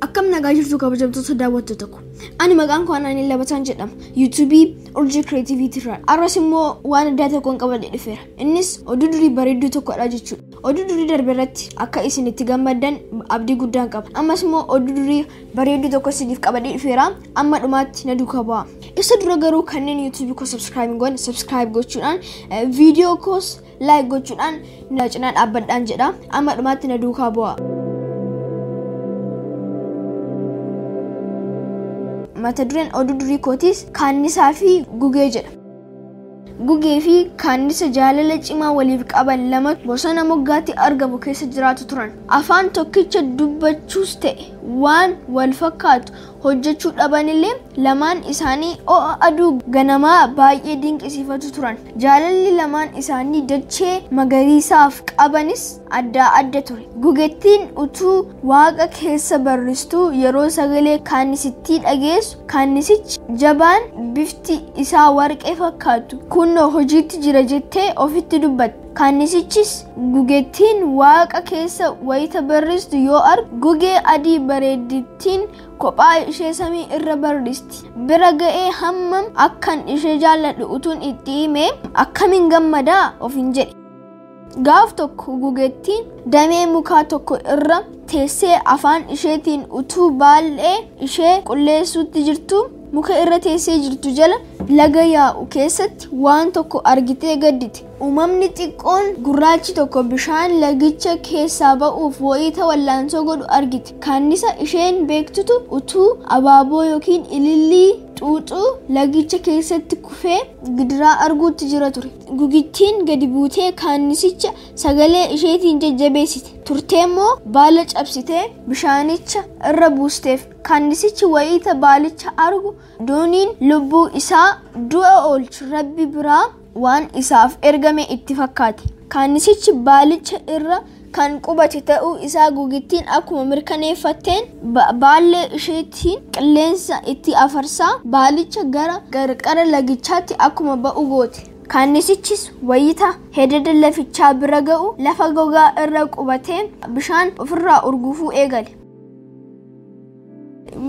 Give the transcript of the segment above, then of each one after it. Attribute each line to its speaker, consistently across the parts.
Speaker 1: Akkam nagaa jirtu kabajamtoota daawwattoota koo. Ani maqaan koo Anaanii Labataan jedhama. YouTubeii Urjii Creativity irraa. Arras immoo waan addaa tokkoon qabadhee dhufeera. Innis oduu durii bareedduu tokkodha jechuudha. Oduu durii darbe irratti akka isin itti gammaddan abdii guddaan qaba. Ammas immoo oduu durii bareedduu tokko isiniif qabadhee dhufeera. Amma dhumaatti na duukaa bu'aa. Isa dura garuu kanneen YouTubeii koo subscribe hin goone subscribe gochuudhaan viidiyoo koos like gochuudhaan na cinaa dhaabbadhaan jedha. Amma dhumaatti na duukaa bu'aa. Mata dureen oduu durii kootiis kaannisaa fi gugee jedha. Gugee fi kaannisa jaalala cimaa waliif qaban lama bosona moggaatti argamu keessa jiraatu turan. Afaan tokkicha dubbachuus ta'e waan wal fakkaatu hojjechuu dhabanillee lamaan isaanii ho'a aduu ganamaa baay'ee dinqisiifatu turan. Jaalalli lamaan isaanii dachee magariisaaf qabanis adda adda ture. Gugettiin utuu waaqa keessa barristuu yeroo sagalee kaannisittii dhageessu kaannisichi jabaan bifti isaa warqee fakkaatu kunnoo hojiitti jira jettee ofitti dubbatte. Kaannisichis gugettiin waaqa keessa wayita barristu yoo argu gugee adii bareeddittiin kophaa ishee samii irra barristi. Bira ga'ee hammam akkan ishee jaalladhu utuun itti himee akkamiin gammadaa ofiin jedhe. Gaaf tokko gugettiin damee mukaa tokko irra teessee afaan isheetiin utuu baal'ee ishee qulleessuutti jirtu muka irra teessee jirtu jala laga yaa'u keessatti waan tokko argitee gaddite. Uumamni xiqqoon gurraachi tokko bishaan lagicha keessaa ba'uuf wayita wallaansoo godhu argite. Kaannisa isheen beektutu utuu abaaboo yookiin ilillii xuuxuu lagicha keessatti kufee gidiraa arguutti jira ture. Gugittiin gadi buutee kaannisicha sagalee isheetiin jajjabeessite. Turtee immoo baala cabsitee bishaanicha irra buusteef. Kaannisichi wayita baalicha argu dooniin lubbuu isaa du'a oolchu rabbi biraa waan isaaf ergame itti fakkaate. Kaannisichi baalicha irra kan qubate ta'uu isaa gugittiin akkuma mirkaneeffatteen baallee isheetiin qilleensa itti afarsaa baalicha gara qarqara lagichaatti akkuma ba'u goote. Kaannisichis wayita hededa lafichaa bira ga'u lafa gogaa irra qubatee bishaan ofirraa urgufuu eegale.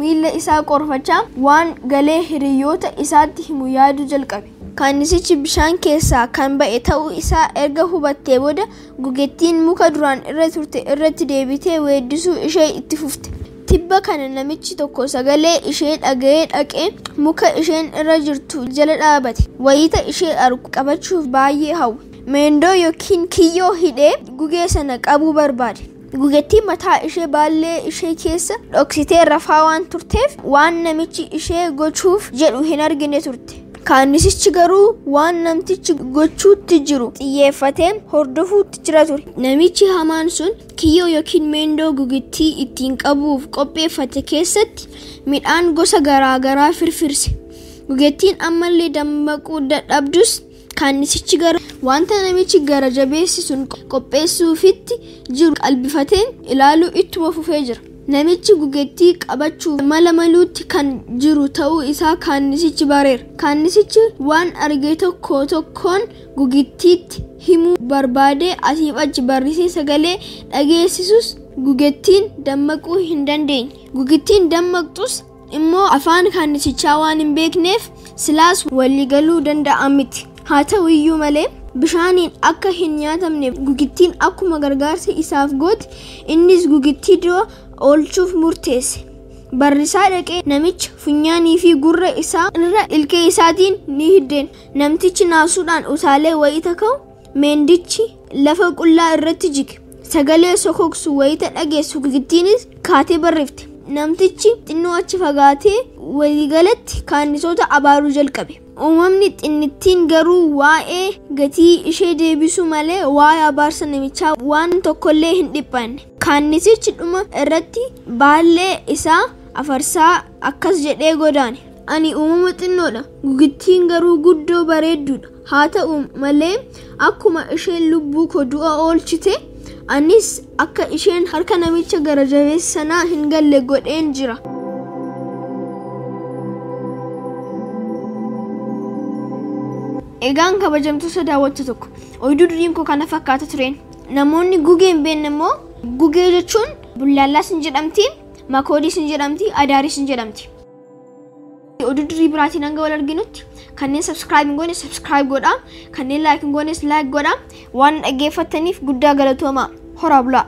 Speaker 1: Miilla isaa qorfachaa waan galee hiriyoota isaatti himu yaaduu jalqabe. Kaannisichi bishaan keessaa kan ba'e ta'uu isaa erga hubattee booda gugettiin muka duraan irra turte irratti deebitee weeddisuu ishee itti fufte. Tibba kana namichi tokko sagalee ishee dhaga'ee dhaqee muka isheen irra jirtu jala dhaabate. Wayita ishee argu qabachuuf baay'ee hawwe. Meendoo yookiin kiyyoo hidhee gugee sana qabuu barbaade. Gugettiin mataa ishee baallee ishee keessa dhoksitee rafaa waan turteef waan namichi ishee gochuuf jedhu hin argine turte. Kaannisichi garuu waan namtichi gochuutti jiru xiyyeeffatee hordofuutti jira ture. Namichi hamaan sun kiyyoo yookiin meendoo gugittii ittiin qabuuf qopheeffate keessatti midhaan gosa garaa garaa firfirse. Gugettiin ammallee dammaquu dadhabdus kaannisichi garuu wanta namichi gara jabeessi sun qopheessuufitti jiru qalbifatee ilaaluu ittuma fufee jira. Namichi gugettii qabachuuf mala maluutti kan jiru ta'uu isaa kaannisichi bareera. Kaannisichi waan arge tokko tokkoon gugittiitti himuu barbaadee asiif achi barrisee sagalee dhageessisus gugettiin dammaquu hin dandeenye. Gugittiin dammaqxus immoo afaan kaannisichaa waan hin beekneef silaas waliigaluu danda'an miti. Haa ta'u iyyuu malee bishaaniin akka hin nyaatamneef gugittiin akkuma gargaarsa isaaf goote innis gugittii du'a oolchuuf murteesse. Barrisaa dhaqee namicha funyaanii fi gurra isaa irra ilkee isaatiin ni hiddeen. Namtichi naasuudhaan utaalee wayita ka'u meendichi lafa qullaa irratti jige. Sagalee sokoksu wayita dhageessu gugittiinis kaatee barrifte. Namtichi xinnoo achi fagaatee waliigalatti kaannisoota abaaruu jalqabe. Uumamni xinnittiin garuu waa'ee gatii ishee deebisuu malee waa'ee abaarsa namichaa waan tokkollee hin dhiphanne. Kaannisichi dhuma irratti baallee isaa afarsaa akkas jedhee godaane. Ani uumama xinnoodha. Gugittiin garuu guddoo bareedduudha. Haa ta'u malee akkuma isheen lubbuu koo du'a oolchite anis akka isheen harka namicha gara jabeessa sanaa hin galle godheen jira. Egaan kabajamtoota daawwattoota tokko oduu duriin koo kana fakkaata tureen. Namoonni gugee hin beekne immoo gugee jechuun bullaallaas hin jedhamti. Makoodiis ni jedhamti, Adaaris ni jedhamti. Oduu durii biraatiin hanga wal arginutti, kanneen subscribe hin goone subscribe godhaa, kanneen like hin goones like godhaa. Waan dhaggeeffattaniif guddaa galatoomaa. Horaa bulaa.